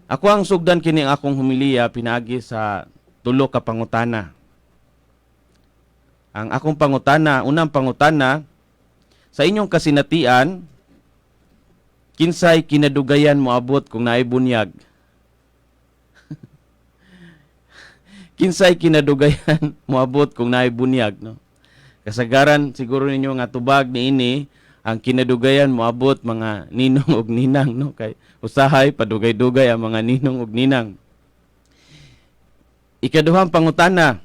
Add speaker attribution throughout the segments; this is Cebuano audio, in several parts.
Speaker 1: Ako ang sugdan kini ang akong humiliya pinaagi sa tulo ka pangutana. Ang akong pangutana, unang pangutana, sa inyong kasinatian, kinsay kinadugayan moabot kung naay bunyag? Kinsay kinadugayan moabot kung naay bunyag, no? Kasagaran siguro ninyo nga tubag niini, ang kinadugayan moabot mga ninong ug ninang, no, kay usahay padugay-dugay ang mga ninong ug ninang. Ikaduhang pangutana,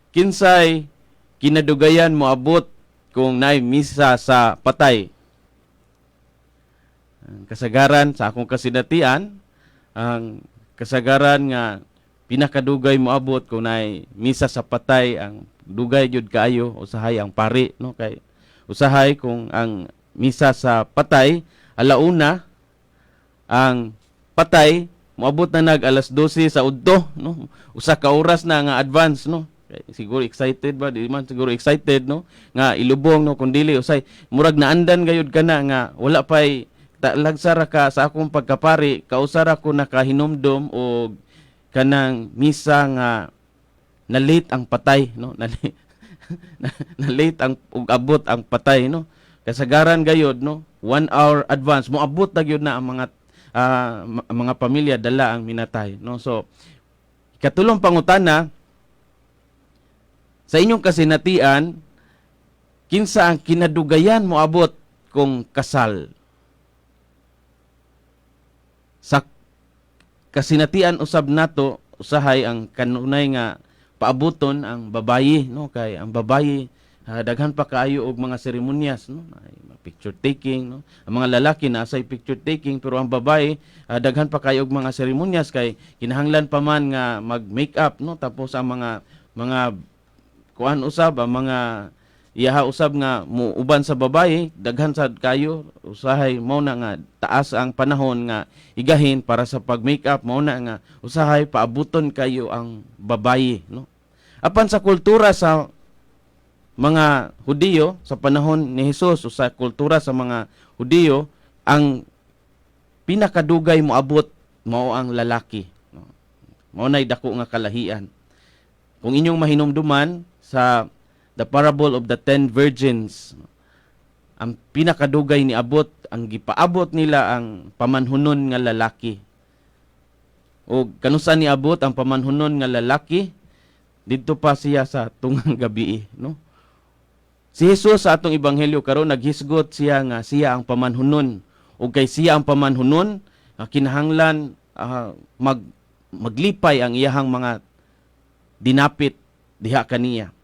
Speaker 1: kinsay kinadugayan moabot kung naay misa sa patay? Ang kasagaran sa akong kasinatian, ang kasagaran nga pinakadugay moabot kung naay misa sa patay, ang dugay gyud kaayo usahay ang pari, no, kay usahay kung ang misa sa patay alauna, ang patay moabot na nag alas 12 sa udto, no, usa ka oras na nga advance, no. Kay siguro excited ba, di man siguro excited, no, nga ilubong, no, kun dili usay murag naandan gayud kana nga wala pay lagsara ka. Sa akong pagkapari, kausara ko nakahinumdom og kanang misa nga na late ang patay, no, na late ang ug abot ang patay, no. Kasagaran gayod, no, 1 hour advance moabot na gyud na ang mga mga pamilya dala ang minatay, no. So ikatulong pangutana, sa inyong kasinatian, kinsa ang kinadugayan moabot kung kasal? Sa kasinatian usab nato, usahay ang kanunay nga paabuton ang babayi, no, kay ang babayi daghan pa kaayo og mga seremonyas, no. Ay, mga picture taking, no. Ang mga lalaki naa say picture taking, pero ang babayi daghan pa kaayo og mga seremonyas kay kinahanglan pa man nga mag makeup, no. Tapos ang mga kuan usab, ang mga iyaha usab nga muuban sa babaye, daghan sad kayo. Usahay mao na nga taas ang panahon nga igahin para sa pag makeup, mao na nga usahay paabuton kayo ang babaye, no. Apan sa kultura sa mga Hudiyo sa panahon ni Hesus o sa kultura sa mga Hudiyo, ang pinakadugay moabot mao ang lalaki, no? Mao nay dako nga kalahian. Kung inyong mahinumduman sa the parable of the 10 virgins, ang pinakadugay ni abot, ang gipaabot nila ang pamanhunon nga lalaki. O kanusa ni abot ang pamanhunon nga lalaki? Didto pa siya sa tungang gabi, no. Si Jesus sa atong ebanghelyo karon, naghisgot siya nga siya ang pamanhunon. Ug kay siya ang pamanhunon, kinahanglan maglipay ang iyahang mga dinapit diha kaniya.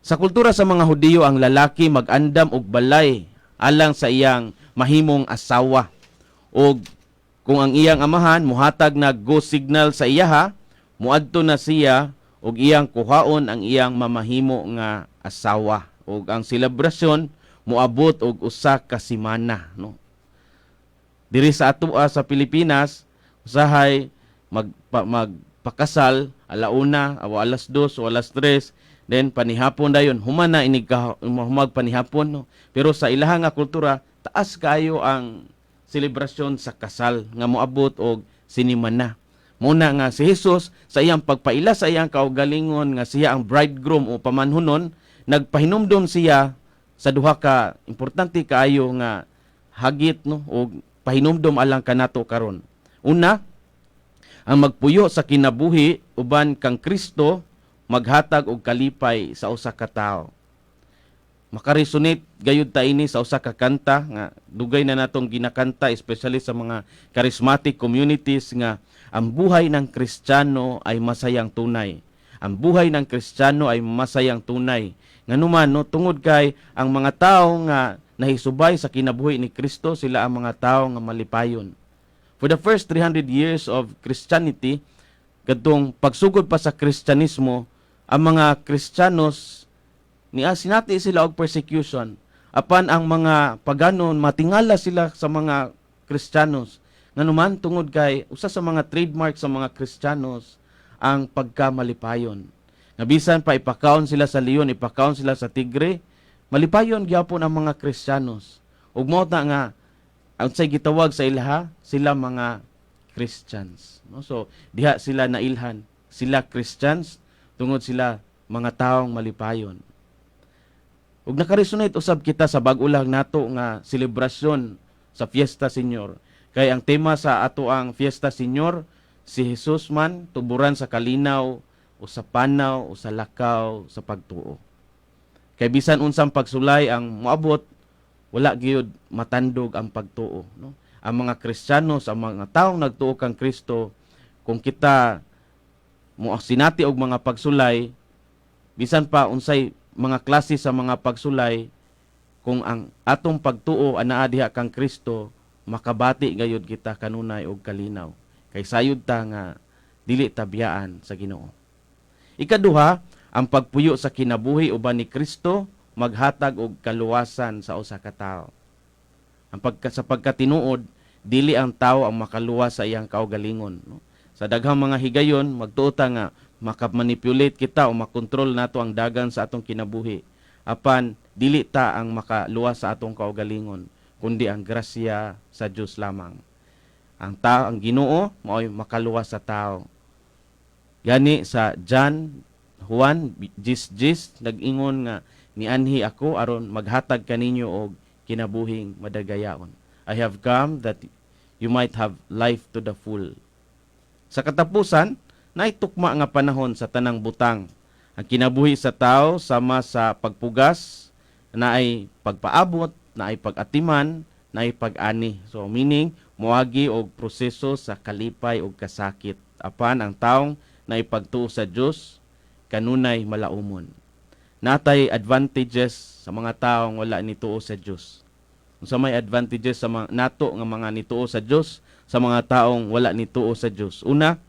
Speaker 1: Sa kultura sa mga Hudiyo, ang lalaki mag-andam og balay alang sa iyang mahimong asawa. Og kung ang iyang amahan muhatag na go signal sa iyaha, muadto na siya og iyang kuhaon ang iyang mamahimo nga asawa. Og ang selebrasyon moabot og usa ka semana, no. Diri sa atoa sa Pilipinas, usahay magpakasal alauna o alas 2 o alas 3, then panihapon dayon, human na inig ka humag panihapon, no. Pero sa ilaha nga kultura, taas kaayo ang selebrasyon sa kasal nga moabot og sinimana. Muna nga si Jesus, sa iyang pagpaila sa iyang kaugalingon nga siya ang bridegroom o pamanhunon, nagpahinumdom siya sa duha ka importante kaayo nga hagit, no, o pahinumdom alang kanato karon. Una, ang magpuyo sa kinabuhi uban kang Kristo maghatag og kalipay sa usa ka tawo. Makaresonate gayud ta ini sa usa ka kanta nga dugay na natong ginakanta, especially sa mga charismatic communities, nga ang buhay ng Kristiyano ay masayang tunay. Ang buhay ng Kristiyano ay masayang tunay. Nganuman, no, tungod kay ang mga tao nga nahisubay sa kinabuhi ni Kristo, sila ang mga tao nga malipayon. For the first 300 years of Christianity, kadtong pagsugod pa sa Kristyanismo, ang mga Kristiyanos ni sinati sila og persecution. Apan ang mga paganon, matingala sila sa mga Kristiyanos. Nganuman, tungod kay usa sa mga trademark sa mga Kristiyanos ang pagkamalipayon. Nga bisan pa ipakaon sila sa leon, ipakaon sila sa tigre, malipayon gyapon ang mga Kristiyanos. Ug mao na nga ang say gitawag sa ilaha, sila mga Kristyanos. Christians, no? So diha sila nailhan, sila Christians tungod sila mga taong malipayon. Ug nakaresonate usab kita sa bag-o lang nato nga selebrasyon sa Fiesta Señor. Kay ang tema sa ato ang Fiesta Señor, si Jesus man tuburan sa kalinaw o sa panaw o sa lakaw sa pagtuo. Kay bisan unsang pagsulay ang moabot, wala gyud matandog ang pagtuo, no? Ang mga Kristiyano, sa mga taong nagtuo kang Kristo, kung kita mo sinati og mga pagsulay, bisan pa unsay mga klase sa mga pagsulay, kung ang atong pagtuo anaa diha kang Kristo, makabati gayud kita kanunay og kalinaw kay sayod ta nga dili ta biyaan sa Ginoo. Ikaduha, ang pagpuyo sa kinabuhi uban ni Kristo maghatag og kaluwasan sa usa ka tawo. Ang pagka sa pagkatinuod, dili ang tao ang makaluwas sa iyang kaugalingon, no? Sa daghang mga higayon, magtuo ta nga makamanipulate kita o makontrol nato ang dagan sa atong kinabuhi. Apan dili ta ang makaluwas sa atong kaugalingon, kundi ang grasya sa Dios lamang. Ang tao, ang Ginoo mao'y makaluwas sa tao. Gani sa John Juan 10:10 nag-ingon nga nianhi ako aron maghatag kaninyo og kinabuhing madagayaon. I have come that you might have life to the full. Sa katapusan, naay tukma nga panahon sa tanang butang. Ang kinabuhi sa tao sama sa pagpugas, naay pagpaabot, naay pag-atiman, naay pag-ani. So meaning, moagi og proseso sa kalipay og kasakit. Apan ang taong naipagtuo sa Dios kanunay malaumon. Natay advantages sa mga taong wala nituo sa Dios. Unsa may advantages sa mga nato nga mga nituo sa Dios sa mga taong wala nituo sa Dios? Una,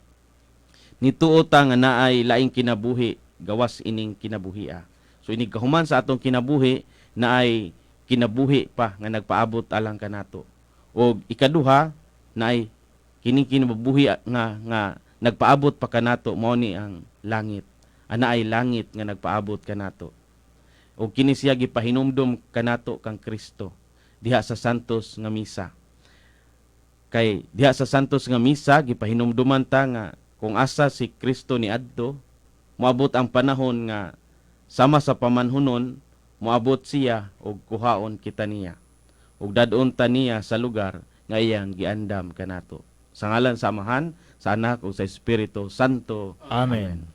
Speaker 1: nituo ta nga naay laing kinabuhi gawas ining kinabuhia. So inig kahuman sa atong kinabuhi, naay kinabuhi pa nga nagpaabot alang kanato. Og ikaduha, naay kining kinabuhi nga nagpaabot pa kanato, mao ni ang langit. Anaay langit nga nagpaabot kanato. Og kini siya gipahinumdom kanato kang Kristo diha sa Santos nga Misa. Kay diha sa Santos nga Misa gipahinumduman ta nga kung asa si Kristo niadto, moabot ang panahon nga sama sa pamanhunon moabot siya og kuhaon kita niya. Ug dad-on ta niya sa lugar nga iyang giandam kanato. Sa ngalan sa Amahan, sa Anak ug sa Espiritu Santo.
Speaker 2: Amen.